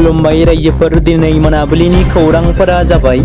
खुलुमबाय रायजोफोर दिनै मोनाबिलिनि खौरांफोरा जाबाय।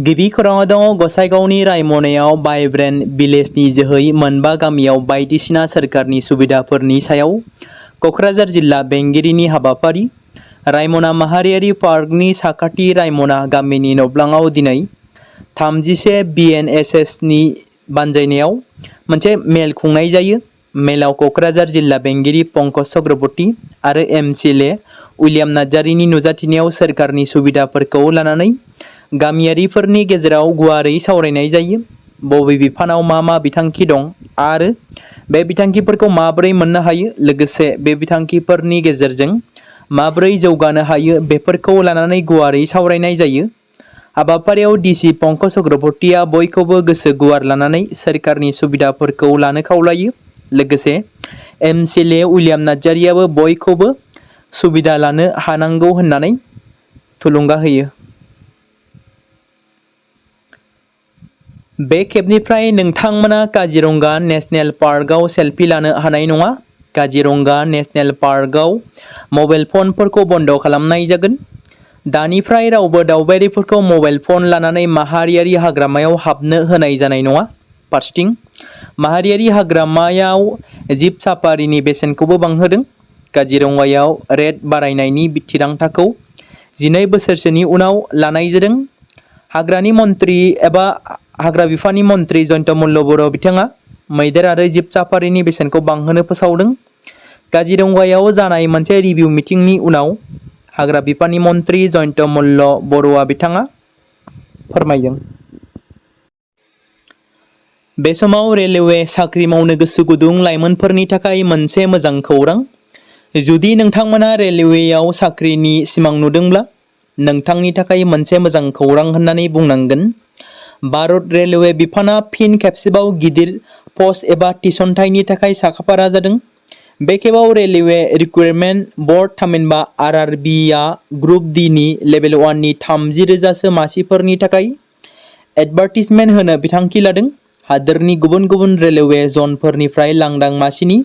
गिबि खौराङाव दङ गसाइगावनि रायमनायाव भाइब्रेन्ट भिलेजनि जोहै मोनबा गामियाव बायदिसिना सोरखारनि सुबिदाफोरनि सायाव क'क्राझार जिल्ला बेंगिरिनि हाबाफारि। रायमना माहारियारि पार्कनि साखाथि रायमना गामिनि नब्लाङाव दिनै 31 BNSSनि बानजायनायाव मोनसे मेल खुंनाय जायो। मेलाव क'क्राझार जिल्ला बेंगिरि पंकज चक्रवर्ती आरो MCLA उइलियाम नार्जारिनि नुजाथिनायाव सोरखारनि सुबिदाफोरखौ लानानै गामियारिफोरनि गेजेराव गुवारै सावरायनाय जायो। बबे बिफानाव मा बिथांखि दं आरो बे बिथांखिफोरखौ माबोरै मोननो हायो, लोगोसे बे बिथांखिफोरनि गेजेरजों माबोरै जौगानो हायो बेफोरखौ लानानै गुवारै सावरायनाय जायो। हाबाफारियाव DC पंकज चक्रवर्तीया बयखौबो गोसो गुवार लानानै सोरखारनि सुबिदाफोरखौ लानो खावलायो। लोगोसे MCLA उइलियाम नार्जारियाबो बयखौबो सुबिदा लानो हानांगौ होननानै थुलुंगा होयो। बे खेबनिफ्राय नोंथांमोना काजिरंगा नेशनेल पार्कआव सेल्फि लानो हानाय नङा। काजिरंगा नेशनेल पार्कआव मबाइल फनफोरखौ बन्द खालामनाय जागोन। दानिफ्राय रावबो दावबायारिफोरखौ मबाइल फन लानानै माहारियारि हाग्रामायाव हाबनो होनाय जानाय नङा। फारसेथिं माहारियारि हाग्रामायाव जिब साफारिनि बेसेनखौबो बांहोदों। काजिरंगायाव रेट बारायनायनि थिरांथाखौ 12 बोसोरसोनि उनाव लानाय जादों। हाग्रानि मन्थ्रि एबा हाग्रा बिफाननि मन्थ्रि जयन्त मल्ल बर' बिथाङा मैदेर आरो जिब साफारिनि बेसेनखौ बांहोनो फोसावदों। काजिरंगायाव जानाय मोनसे रिभिउ मिटिंनि उनाव हाग्रा बिफाननि मन्थ्रि जयन्त मल्ल बर'आ बिथाङा फोरमायदों। बे समाव रेलवे साख्रि मावनो गोसो गुदुं लाइमोनफोरनि थाखाय मोनसे मोजां खौरां। जुदि नोंथांमोना रेलवेयाव साख्रिनि सिमां नुदोंब्ला नोंथांनि थाखाय मोनसे मोजां खौरां होननानै बुंनांगोन। भारत रेलवे बिफाना फिन खेबसेबाव गिदिर पस्ट एबा थिसनथाइनि थाखाय साखाफारा जादों। बे खेबाव रेलवे रिक्रुटमेन्ट बर्ड थामहिनबा RRBआ ग्रुप D नि लेभेल 1 नि 30,000सो मासिफोरनि थाखाय एडभार्टिजमेन्ट होनो बिथांखि लादों। हादोरनि गुबुन गुबुन रेलवे जनफोरनिफ्राय लांदां मासिनि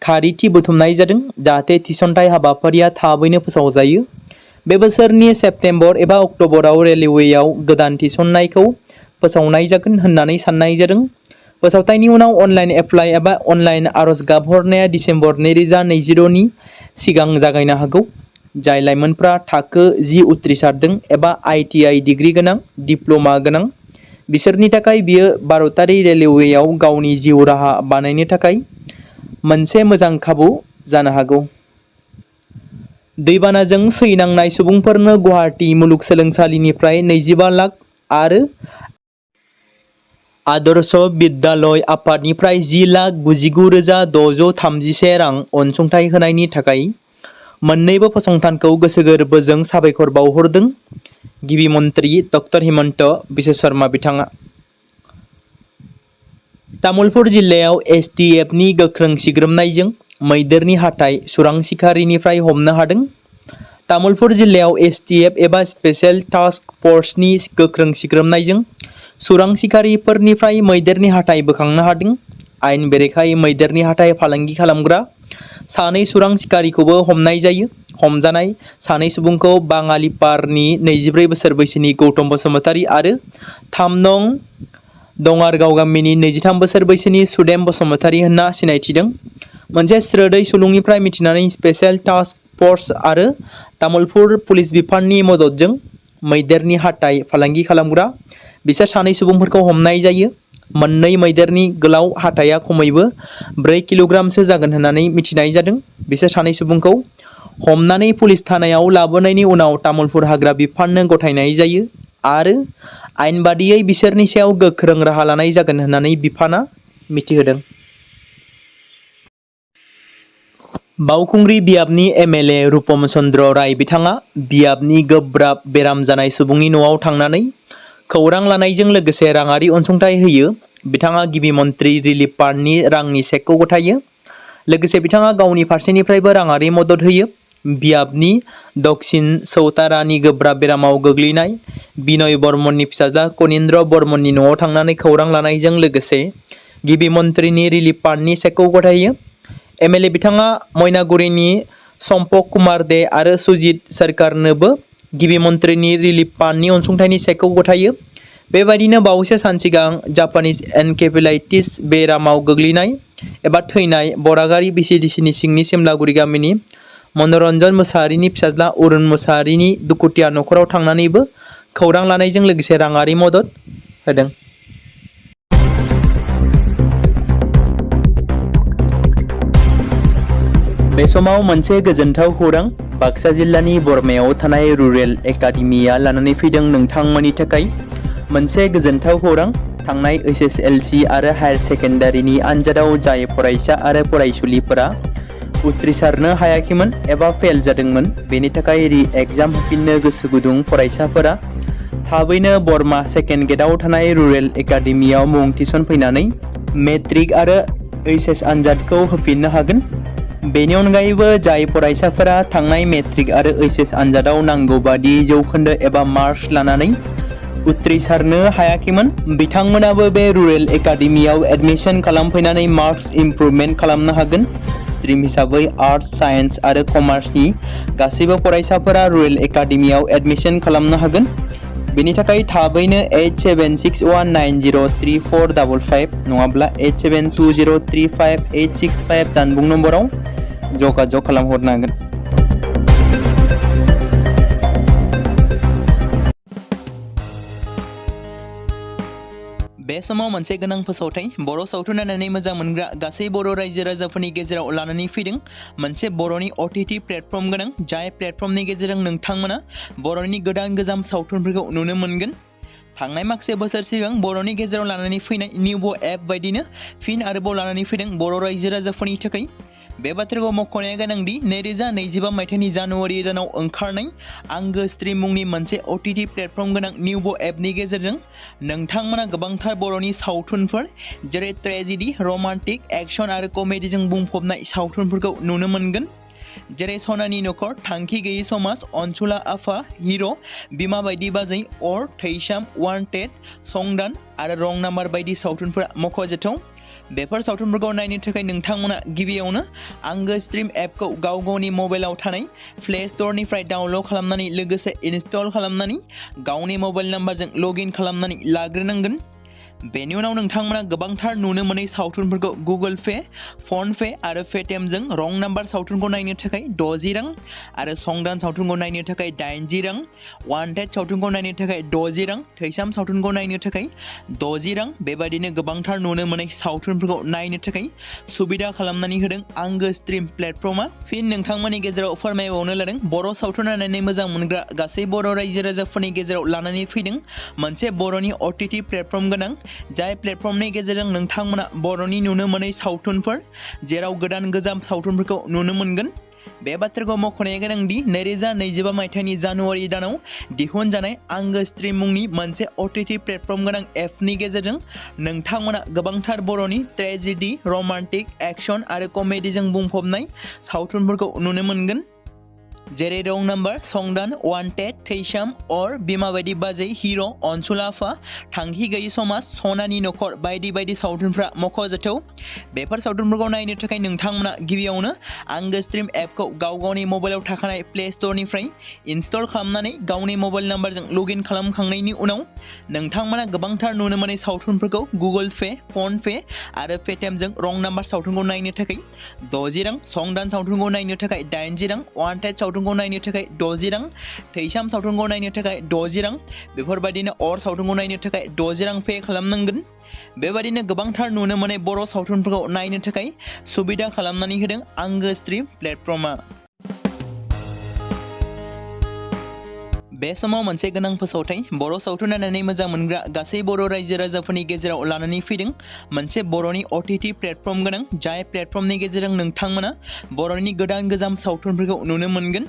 खारिथि बुथुमनाय जादों, जाहाथे थिसनथाइ हाबाफारिया थाबैनो फोसावजायो। बे बोसोरनि सेप्तेम्बर एबा अक्ट'बराव रेलवेयाव गोदान थिसननायखौ फोसावनाय जागोन होननानै साननाय जादों। फोसावथायनि उनाव अनलाइन एप्लाइ एबा अनलाइन आर'ज गाबहरनाया दिसेम्बर 2026 नि सिगां जागायनो हागौ। जाय लाइमोनफ्रा थाखो 10 उथ्रिसारदों एबा ITI डिग्री गोनां, डिप्ल'मा गोनां, बिसोरनि थाखाय बियो भारतारि रेलवेयाव गावनि जिउ राहा बानायनो थाखाय मोनसे मोजां खाबु जानो हागौ। दैबानाजों सैनांनाय सुबुंफोरनो गुवाहाटी मुलुगसोलोंसालिनिफ्राय 25 लाख आरो आदर्श विद्यालय आफादनिफ्राय 10,99,631 रां अनसुंथाइ होनायनि थाखाय मोन्नैबो फसंथानखौ गोसो गोरबोजों साबायखर बावहरदों। गिबि मन्थ्रि डक्टर हिमन्त बिश्व शर्मा बिथाङा। तामुलपुर जिल्लायाव STFनि गोख्रों सिग्रोमनायजों मैदेरनि हाथाइ सुरां सिखारिनिफ्राय हमनो हादों। तामुलपुर जिल्लायाव STF एबा स्पेशेल टास्क फर्सनि गोख्रों सिग्रोमनायजों सुरां सिखारिफोरनिफ्राय मैदेरनि हाथाइ बोखांनो हादों। आयेन बेरेखायै मैदेरनि हाथाइ फालांगि खालामग्रा सानै सुरां सिखारिखौबो हमनाय जायो। हमजानाय सानै सुबुंखौ बाङालिपारनि 24 बोसोर बैसोनि गौतम बसुमतारी आरो 3 नं दङारगाव गामिनि 23 बोसोर बैसोनि सुदेम बसुमतारी होनना सिनायथिदों। मोनसे स्रोदै सुलुंनिफ्राय मिथिनानै स्पेशेल टास्क फर्स आरो तामुलपुर पुलिस बिफाननि मददजों मैदेरनि हाथाइ फालांगि खालामग्रा बिसोर सानै सुबुंफोरखौ हमनाय जायो। मोननै मैदेरनि गोलाव हाथाइया खमैबो 4 किल'ग्रामसो जागोन होननानै मिथिनाय जादों। बिसोर सानै सुबुंखौ हमनानै पुलिस थानायाव लाबोनायनि उनाव तामुलपुर हाग्रा बिफाननो गथायनाय जायो आरो आयेन बादियै बिसोरनि सायाव गोख्रों राहा लानाय जागोन होननानै बिफाना मिथिहोदों। बावखुंग्रि बियाबनि MLA रुपम चन्द्र राय बिथाङा बियाबनि गोब्राब बेराम जानाय सुबुंनि न'आव थांनानै खौरां लानायजों लोगोसे राङारि अनसुंथाइ होयो। बिथाङा गिबि मन्थ्रि रिलिफ फान्डनि रांनि चेकखौ गथायो। लोगोसे बिथाङा गावनि फारसेनिफ्रायबो राङारि मदद होयो। बियाबनि दक्षिण सौतारानि गोब्राब बेरामाव गोग्लैनाय बिनय बर्मननि फिसाज्ला कनिन्द्र बर्मननि न'आव थांनानै खौरां लानायजों लोगोसे गिबि मन्थ्रिनि रिलिफ फान्डनि चेकखौ गथायो। MLA बिथाङा मयनागुरिनि सम्पक कुमार दे आरो सुजित सरकारनोबो गिबि मन्थ्रिनि रिलिफ फान्डनि अनसुंथाइनि चेकखौ गथायो। बेबायदिनो बावैसो सान सिगां जापानिज एनकेफेलाइटिस बेरामाव गोग्लैनाय एबा थैनाय बरागारि बिसिडिसिनि सिंनि सिमलागुरि गामिनि मनरन्जन मुसाहारिनि फिसाज्ला अरुण मुसाहारिनि दुखुथिया नखराव थांनानैबो खौरां लानायजों लोगोसे राङारि मदद होदों। बे समाव मोनसे गोजोनथाव खौरां बाक्सा जिल्लानि बरमायाव थानाय रुरेल एकाडेमिया लानानै फैदों नोंथांमोननि थाखाय मोनसे गोजोनथाव खौरां। थांनाय एसएसएलसी आरो हायार सेकेन्डारिनि आनजादाव जाय फरायसा आरो फरायसुलिफोरा उथ्रिसारनो हायाखैमोन एबा फेल जादोंमोन, बेनि थाखाय रि एग्जाम होफिननो गोसो गुदुं फरायसाफोरा थाबैनो बरमा सेकेन्ड गेटआव थानाय रुरेल एकाडेमियाव मुं थिसनफैनानै मेट्रिक आरो एचएस आनजादखौ होफिननो हागोन। बेनि अनगायैबो जाय फरायसाफोरा थांनाय मेट्रिक आरो एचएस आनजादाव नांगौ बादि जौखोन्दो एबा मार्क्स लानानै उथ्रिसारनो हायाखैमोन, बिथांमोनाबो बे रुरेल एकाडेमियाव एडमिशन खालामफैनानै मार्क्स इमप्रुभमेन्ट खालामनो हागोन। स्ट्रिम हिसाबै आर्ट्स, साइन्स आरो कमार्सनि गासैबो फरायसाफोरा रुरेल एकाडेमियाव एडमिशन खालामनो हागोन। बेनि थाखाय थाबैनो 8761903455 नङाब्ला 87203585 जानबुं नम्बराव जगाजग खालामहरनो हागोन। बे समाव मोनसे गोनां फोसावथाय बर' सावथुन नायनानै मोजां मोनग्रा गासै बर' रायजो राजाफोरनि गेजेराव लानानै फैदों मोनसे बर'नि OTT प्लेटफर्म गोनां, जाय प्लेटफर्मनि गेजेरजों नोंथांमोना बर'नि गोदान गोजाम सावथुनफोरखौ नुनो मोनगोन। थांनाय माखासे बोसोर सिगां बर'नि गेजेराव लानानै फैनाय निउबो एप बायदिनो फिन आरोबाव लानानै फैदों बर' रायजो राजाफोरनि थाखाय। बे बाथ्राखौ मख'नाया गोनांदि 2025 मायथाइनि जानुवारि दानाव ओंखारनाय आंगो स्ट्रिम मुंनि मोनसे OTT प्लेटफर्म गोनां निउबो एपनि गेजेरजों नोंथांमोना गोबांथार बर'नि सावथुनफोर जेरै ट्रेजेडी, रमान्टिक, एक्शन आरो कमेडीजों बुंफबनाय सावथुनफोरखौ नुनो मोनगोन। जेरै सनानि नखर, थांखि गैयै समाज, अनसुला आफा, हिर', बिमा बायदि बाजै, अर, थैसाम, वान्टेड, संदान आरो रं नाम्बार बायदि सावथुनफोरा मख'जाथाव। बेफोर सावथुनफोरखौ नायनो थाखाय नोंथांमोना गिबियावनो आंगो स्ट्रिम एपखौ गाव गावनि मबाइलाव थानाय प्ले स्ट'रनिफ्राय डाउनल'ड खालामनानै लोगोसे इनस्टल खालामनानै गावनि मबाइल नाम्बारजों लगइन खालामनानै लाग्रोनांगोन। बेनि उनाव नोंथांमोना गोबांथार नुनो मोनै सावथुनफोरखौ गुगोल पे, फन पे आरो पेटिएमजों रं नाम्बार सावथुनखौ नायनो थाखाय 60 रां आरो संदान सावथुनखौ नायनो थाखाय 80 रां, वान्टेड सावथुनखौ नायनो थाखाय 60 रां, थैसाम सावथुनखौ नायनो थाखाय 60 रां बेबायदिनो गोबांथार नुनो मोनै सावथुनफोरखौ नायनो थाखाय सुबिदा खालामनानै होदों आंगो स्ट्रिम प्लेटफर्मा। फिन नोंथांमोननि गेजेराव फोरमायबावनो लादों बर' सावथुन नायनानै मोजां मोनग्रा गासै बर' रायजो राजाफोरनि गेजेराव लानानै फैदों मोनसे बर'नि OTT प्लेटफर्म गोनां, जाय प्लेटफर्मनि गेजेरजों नोंथांमोना बर'नि नुनो मोनै सावथुनफोर जेराव गोदान गोजाम सावथुनफोरखौ नुनो मोनगोन। बे बाथ्राखौ मख'नाया गोनांदि 2025 मायथाइनि जानुवारि दानाव दिहुनजानाय आंगो स्ट्रिम मुंनि मोनसे OTT प्लेटफर्म गोनां एपनि गेजेरजों नोंथांमोना गोबांथार बर'नि ट्रेजेडी, रमान्टिक, एक्शन आरो कमेडीजों बुंफबनाय सावथुनफोरखौ नुनो मोनगोन। जेरै रं नाम्बार, संदान, वान्टेड, थैसाम, अर, बिमा बायदि बाजै, हिर', अनसुला आफा, थांखि गैयै समाज, सनानि नखर बायदि बायदि सावथुनफ्रा मख'जाथाव। बेफोर सावथुनफोरखौ नायनो थाखाय नोंथांमोना गिबियावनो आंगो स्ट्रिम एपखौ गाव गावनि मबाइलाव थाखानाय प्ले स्ट'रनिफ्राय इनस्टल खालामनानै गावनि मबाइल नाम्बारजों लगइन खालामखांनायनि उनाव नोंथांमोना गोबांथार नुनो मोनै सावथुनफोरखौ गुगोल पे, फन पे आरो पेटिएमजों रं नाम्बार सावथुनखौ नायनो थाखाय 60 रां, संदान सावथुनखौ नायनो थाखाय 80 रां, वान्टेड सावथुनखौ नायनो थाखाय 60 रां, थैसाम सावथुनखौ नायनो थाखाय 60 रां बेफोरबायदिनो अर सावथुनखौ नायनो थाखाय 60 रां पे खालामनांगोन। बेबायदिनो गोबांथार नुनो मोनै बर' सावथुनफोरखौ नायनो थाखाय सुबिदा खालामनानै होदों आंगो स्ट्रिम प्लेटफर्मा। बे समाव मोनसे गोनां फोसावथाय बर' सावथुन नायनानै मोजां मोनग्रा गासै बर' रायजो राजाफोरनि गेजेराव लानानै फैदों मोनसे बर'नि OTT प्लेटफर्म गोनां, जाय प्लेटफर्मनि गेजेरजों नोंथांमोना बर'नि गोदान गोजाम सावथुनफोरखौ नुनो मोनगोन।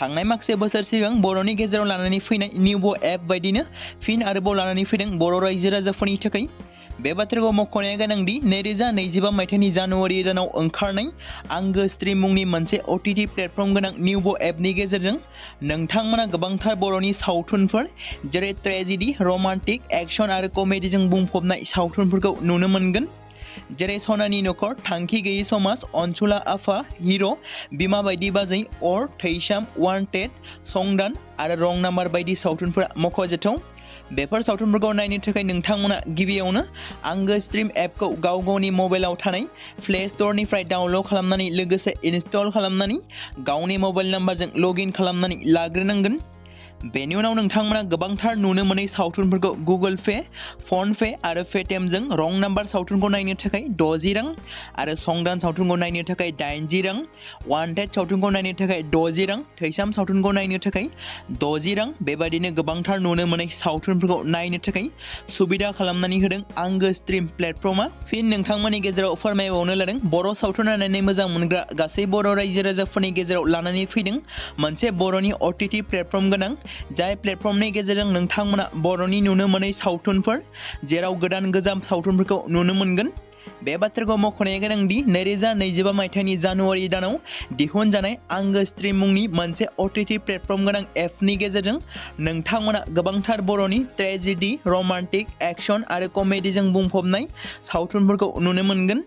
थांनाय माखासे बोसोर सिगां बर'नि गेजेराव लानानै फैनाय निउबो एप बायदिनो फिन आरोबाव लानानै फैदों बर' रायजो राजाफोरनि थाखाय। बे बाथ्राखौ मख'नाया गोनांदि 2025 मायथाइनि जानुवारि दानाव ओंखारनाय आंगो स्ट्रिम मुंनि मोनसे OTT प्लेटफर्म गोनां निउबो एपनि गेजेरजों नोंथांमोना गोबांथार बर'नि सावथुनफोर जेरै ट्रेजेडी, रमान्टिक, एक्शन आरो कमेडीजों बुंफबनाय सावथुनफोरखौ नुनो मोनगोन। जेरै सनानि नखर, थांखि गैयै समाज, अनसुला आफा, हिर', बिमा बायदि बाजै, अर, थैसाम, वान्टेड, संदान आरो रं नाम्बार बायदि सावथुनफोरा मख'जाथाव। बेफोर सावथुनफोरखौ नायनो थाखाय नोंथांमोना गिबियावनो आंगो स्ट्रिम एपखौ गावनि मबाइलाव थानाय प्ले स्ट'रनिफ्राय डाउनल'ड खालामनानै लोगोसे इनस्टल खालामनानै गावनि मबाइल नाम्बारजों लगइन खालामनानै लाग्रोनांगोन। बेनि उनाव नोंथांमोना गोबांथार नुनो मोनै सावथुनफोरखौ गुगोल पे, फन पे आरो पेटिएमजों रं नाम्बार सावथुनखौ नायनो थाखाय 60 रां आरो संदान सावथुनखौ नायनो थाखाय 80 रां, वान्टेड सावथुनखौ नायनो थाखाय 60 रां, थैसाम सावथुनखौ नायनो थाखाय 60 रां बेबायदिनो गोबांथार नुनो मोनै सावथुनफोरखौ नायनो थाखाय सुबिदा खालामनानै होदों आंगो स्ट्रिम प्लेटफर्मा। फिन नोंथांमोननि गेजेराव फोरमायबावनो लादों बर' सावथुन नायनानै मोजां मोनग्रा गासै बर' रायजो राजाफोरनि गेजेराव लानानै फैदों मोनसे बर'नि OTT प्लेटफर्म गोनां, जाय प्लेटफर्मनि गेजेरजों नोंथांमोना बर'नि नुनो मोनै सावथुनफोर जेराव गोदान गोजाम सावथुनफोरखौ नुनो मोनगोन। बे बाथ्राखौ मख'नाया गोनांदि 2025 मायथाइनि जानुवारि दानाव दिहुनजानाय आंगो स्ट्रिम मुंनि मोनसे OTT प्लेटफर्म गोनां एपनि गेजेरजों नोंथांमोना गोबांथार बर'नि ट्रेजेडि, रमान्टिक, एक्सन आरो कमेडिजों बुंफबनाय सावथुनफोरखौ नुनो मोनगोन।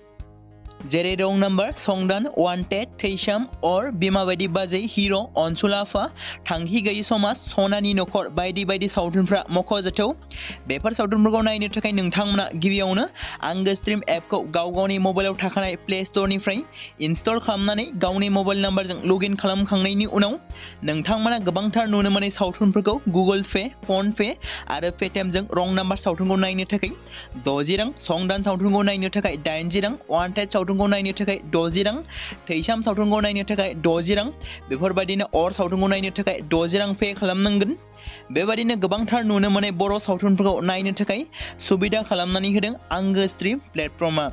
जेरै रं नाम्बार, संदान, वान्टेड, थैसाम, अर, बिमा बायदि बाजै, हिर', अनसुला आफा, थांखि गैयै समाज, सनानि नखर बायदि बायदि सावथुनफ्रा मख'जाथाव। बेफोर सावथुनफोरखौ नायनो थाखाय नोंथांमोना गिबियावनो आंगो स्ट्रिम एपखौ गावनि मबाइलाव थाखानाय प्ले स्ट'रनिफ्राय इनस्टल खालामनानै गावनि मबाइल नाम्बारजों लगइन खालामखांनायनि उनाव नोंथांमोना गोबांथार नुनो मोनै सावथुनफोरखौ गुगोल पे, फन पे आरो पेटिएमजों रं नाम्बार सावथुनखौ नायनो थाखाय 60 रां, संदान सावथुनखौ नायनो थाखाय 80 रां, वान्टेड सावथुनखौ नायनो थाखाय 60 रां, थैसाम सावथुनखौ नायनो थाखाय 60 रां बेफोरबायदिनो अर सावथुनखौ नायनो थाखाय 60 रां पे खालामनांगोन। बेबायदिनो गोबांथार नुनो मोनै बर' सावथुनफोरखौ नायनो थाखाय सुबिदा खालामनानै होदों आंगो स्ट्रिम प्लेटफर्मा।